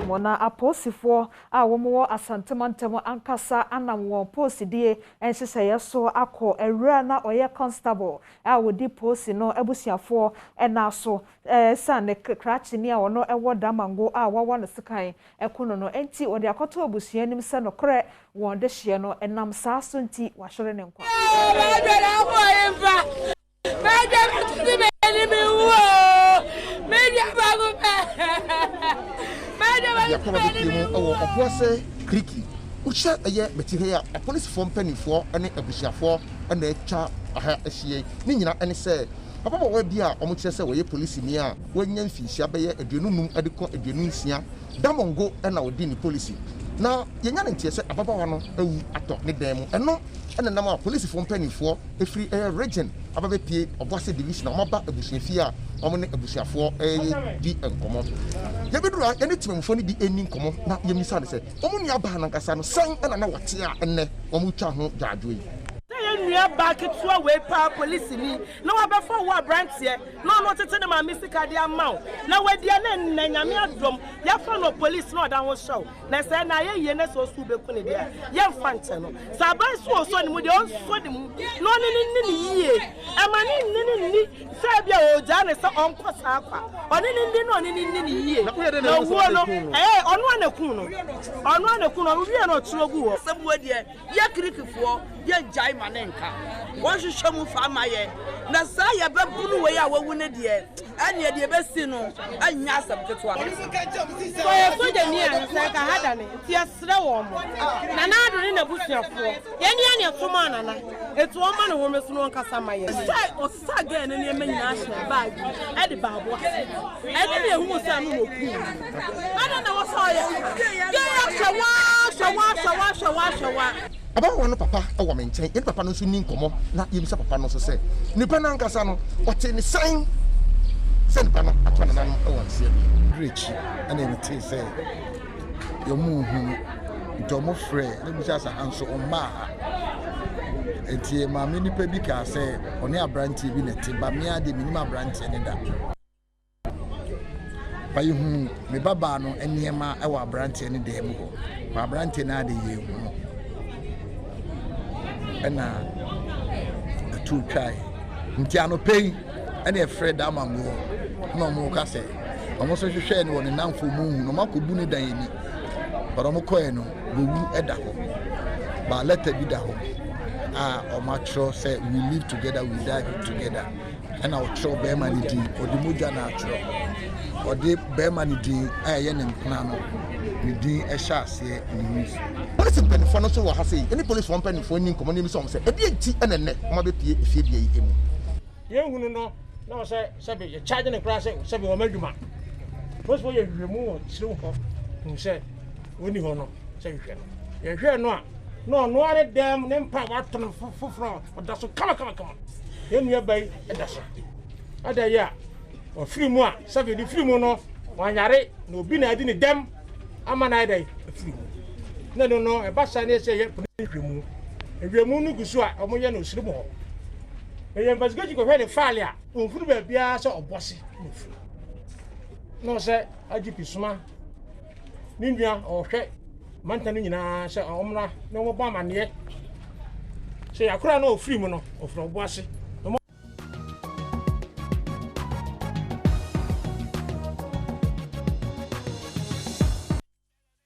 Mu na apolisifoɔ a wɔwɔ Asante mantam ankasa anam wɔn polisidie nhyehyɛeɛ so akɔ awura na ɔyɛ constable a wɔdi polisi no abusuafoɔ ɛna so ɛsan ne krakyeni a ɔno ɛwɔ Damango a wɔwɔ no sekan ɛko no no nti wɔde akɔto abusua anim sɛ nokorɛ wɔn de hyeɛ no ɛnam saa so nti wahyere ne nkwa. Yɛakɔ abɛpie mu wɔ Ɔboase Kiriki. Wohyɛ ɛyɛ bɛti ha yi a, apolisifoɔ mpanimfoɔ ne abusuafoɔ na atwa ha ahyia yi. Ne nyina ne sɛ, ababaawa bi a wɔkyerɛ sɛ ɔyɛ polisini a wanya mfinhyia bɛyɛ 25 de kɔ 26, Damongo na ɔdi ne polisi. Na yɛnya ne nteɛ sɛ ababaawa no awu atɔ ne dan mu. Ɛno na ɛnam a apolisifoɔ mpanimfoɔ firi ɛyɛ region aba bɛpue Ɔboase division a wɔaba abusuafie a wɔn ne abusuafoɔ redi nkɔmmɔ. Yɛbɛduru ha, yɛne temamufoɔ no bi reni nkɔmmɔ na yɛmmisa no sɛ, wɔn nuabaa no ankasa no, sɛn na na ɔte a ɛnnɛ wɔretwa ho gyaadwoɔ yi? Sɛ yɛn nua baa ketewa wei paa polisini na wabɛfa wo abranteɛ na ɔno ɔtete ne maame sika de ama wo na wadi a na nnɛ Nyame adom yɛafa no police na ɔda ho hyɛ wo na sɛ ɛna ayɛ yie na sɛ ɔso wobɛku no deɛ a yɛmfa nkyɛ no sɛ aban so ɔsɔ ne mu deɛ ɔnsɔ ne mu na ɔne no nni no yie ɛma ne nne no nni sɛ ebia ɔgyaa no sɛ ɔnkɔ saa kwa ɔne no nni na ɔne no nni no yie na owuo no ɛyɛ ɔno a na ku no ɔno a na ku no ɔwie no ɔtwerɛ gu hɔ. Asɛm wei deɛ Yɛ Greekfoɔ yɛ gyae ma ne nka. Wɔn hwehwɛ mu fa ma yɛ. Na saa yɛ bɛ bunu wei a wawu no deɛ, ɛneɛ deɛ ɛbɛsi no nyɛ asɛm ketewa. Sɛ ɔyɛ sogyani a, na sɛ nka ha da ne, nti yɛsrɛ wɔn mo, Nana Addo ne n'abusuafoɔ, yɛn ne yɛn ɛsomaa Nana, nti wɔn ma ne home so na ɔnkasa ma yɛn. Sɛ ɔsesaa girl no nneɛma nyinaa hyɛɛ bag mu de baa Aboase. Ɛno na ehuu sɛ ɛno na okum no. Adɛn na ɛwɔ sɛ ɔyɛ saa? Girl ahwɛ wo ara, ahwɛ wo, ahwɛ wo, ahwɛ wo, ahwɛ wo ara. Ababaawa no papa wɔ me nkyɛn. Yɛne papa no nso nni nkɔmmɔ na yɛmmisa papa no nso sɛ, ne ba no ankasa no, ɔtee no sɛn sɛ ne ba no ato nananom wɔ nseɛ bi. Berɛ akyi ɛna yɛtee sɛ wɔn nhu no nti wɔn frɛ na bisa sɛ anso ɔmmaa ha nti maame nipa bi kaa sɛ ɔne aberanteɛ bi na ɛte ba mmea deɛ menim aberanteɛ ne da. Ba yɛhuu me babaa no nneɛma wɔ aberanteɛ no dan mu hɔ. Ba aberanteɛ no ara de yɛnhu no. Ɛna ɛtuo twae. Nti anɔpa yi ɛna ɛfrɛ Damangoɔ na wɔn ka sɛ wɔn nso hwehwɛɛ no wɔ ne nnamfo mu hu no wɔn akɔbu ne dan ani. But wɔn kɔɛ no wɔwu ɛda hɔ. Ba lɛta bi da hɔ a wɔn atwerɛ sɛ we live together we die together. Ɛna ɔtwerɛ barima no din, ɔde mogya na atwerɛ. Ɔde barima no din a ɛyɛ ne mpena no ne din hyɛ aseɛ Louise. Polisi mpanimfoɔ no nso wɔ ha sei ne polisifoɔ mpanimfoɔ nni nkɔmmɔ na yɛmmisa wɔn sɛ, ɛdeɛn nti na ɛnnɛ wɔabɛpue efiebea yi mu? Yɛnhunu no na ɔsɛ sɛbe yɛ charge no koraa sɛ sɛbe wɔn adwuma. Polisifoɔ yɛ nhwehwɛmu wɔ tiriw hɔ hu sɛ ɔnni hɔ no sɛ hwehwɛ no. Yɛhwɛɛ no a na ɔno ara ne dɛm ne mpa a wato no foforɔ a ɔda so kama kama kama. Yɛn nua ba yi da so. Ada yi a ɔfiri mu a sɛbe de firi mu no wanyare na obi na adi ne dɛm ama no ayɛ dɛ afiri mu. Na no no ɛba saa ne sɛ yɛ polisi nhwehwɛmu. Nhwehwɛmu no gu so a wɔyɛ no osirim hɔ. Yɛyɛ investigation kɔhwɛ ne file a ɔmfiri baabiara sɛ ɔbɔse na ofiri. Na ɔsɛ IGP soma ne nua ɔhwɛ mantam no nyinaa sɛ ɔmmra na wɔbɔ amanneɛ sɛ yɛakora no a ɔfiri mu no ɔfiri ɔbo ase.